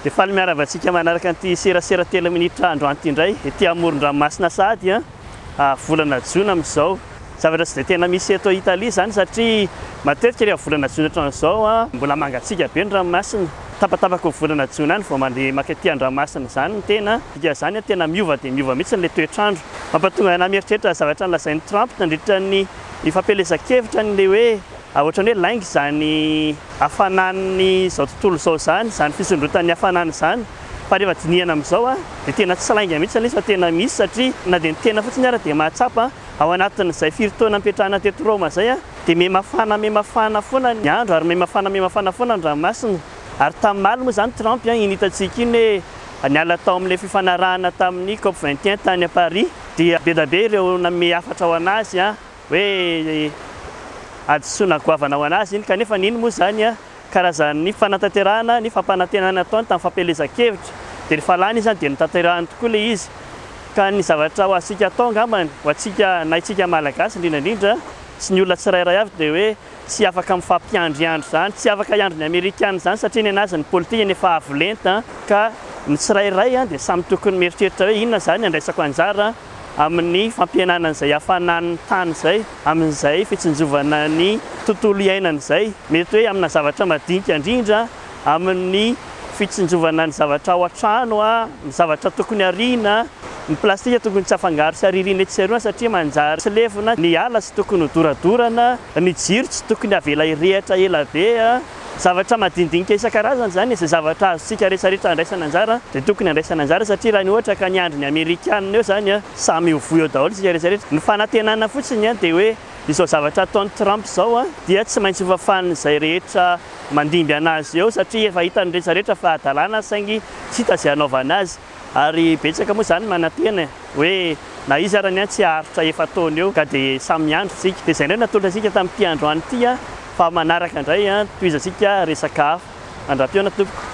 Dia faly miarahaba antsika manaraka an'ity serasera telo minitra androany ity indray, ety amoron-dranomasina sahady an, volana jona amin'izao. Zavatra tsy dia tena misy eto Italia izany satria matetika rehefa volana jona ohatran'izao an, mbola mangatsiaka be ny ranomasina. Tapatapaka ho volana jona any vao mandeha mankaty an-dranomasina izany ny tena. Dikan'izany an, tena miova dia miova mihitsy ilay toetr'andro. Mampatonga anà mieritreritra ny zavatra nolazain'i Trump nandritra ny fampielezan-kevitra ny ilay hoe ohatran'ny hoe lainga izany hafanan'izao tontolo izao izany, izany fisondrotan'ny hafanana izany. Fa rehefa dinihana amin'izao dia tena tsy lainga mihitsy ilay izy fa tena misy satria na dia ny tena fotsiny ara dia mahatsapa ao anatin'izay firy taona nipetrahana teto Roma izay dia mihamafana mihamafana foana ny andro ary mihamafana mihamafana foana ny ranomasina. Ary tamin'ny maly moa izany Trump iny hitantsika iny hoe niala tao amin'ilay fifanarahana tamin'ny cop 21 tany Paris dia be dia be ireo nanome hafatra ho an'azy hoe hadisoana goavana ho an'azy iny kanefa iny moa izany karazan'ny fanatanterahana ny fampanantenana nataony tamin'ny fampielezan-kevitra dia rehefa lany izy dia notanterahany tokoa ilay izy ka ny zavatra ho azontsika atao angambany ho antsika na isika Malagasy indrindra indrindra sy ny olona tsirairay avy dia hoe tsy afaka mifampiandriandry izany, tsy afaka hiandry ny Amerikana izany satria ny an'azy ny politikany efa avo lenta ka ny tsirairay dia samy tokony mieritreritra hoe inona izany andraisako anjara amin'ny fampihenana an'izay hafanan'ny tany izay, amin'izay fitsinjovana ny tontolo iainana izay, mety hoe amina zavatra madinika indrindra, amin'ny fitsinjovana ny zavatra ao an-trano, ny zavatra tokony hariana, ny plastika tokony tsy afangaro sy aririna etsy sy eroa satria manjary tsy levona, ny ala tsy tokony ho doradorana, ny jiro tsy tokony avela hirehitra ela be. Zavatra madinidinika isan-karazany izany, izay zavatra azontsika rehetrarehetra andraisana anjara dia tokony andraisana anjara satria raha ny ohatra ka niandry ny amerikana eo izany, samy ho voa eo daholo isika rehetrarehetra. Ny fanantenana fotsiny dia hoe izao zavatra ataon'i Trump izao dia tsy maintsy hofafan'izay rehetra mandimby an'azy eo satria efa hitan'ny rehetrarehetra fa hadalana saingy tsy hita izay hanaovana azy ary betsaka moa izany manantena e hoe na izy ara ny tsy haharitra efa-taona eo ka dia samy miandry isika dia izay indray no natolotra antsika tamin'ity androany ity a fa manaraka indray a tohizantsika resaka hafa mandra-pihaona tompoko.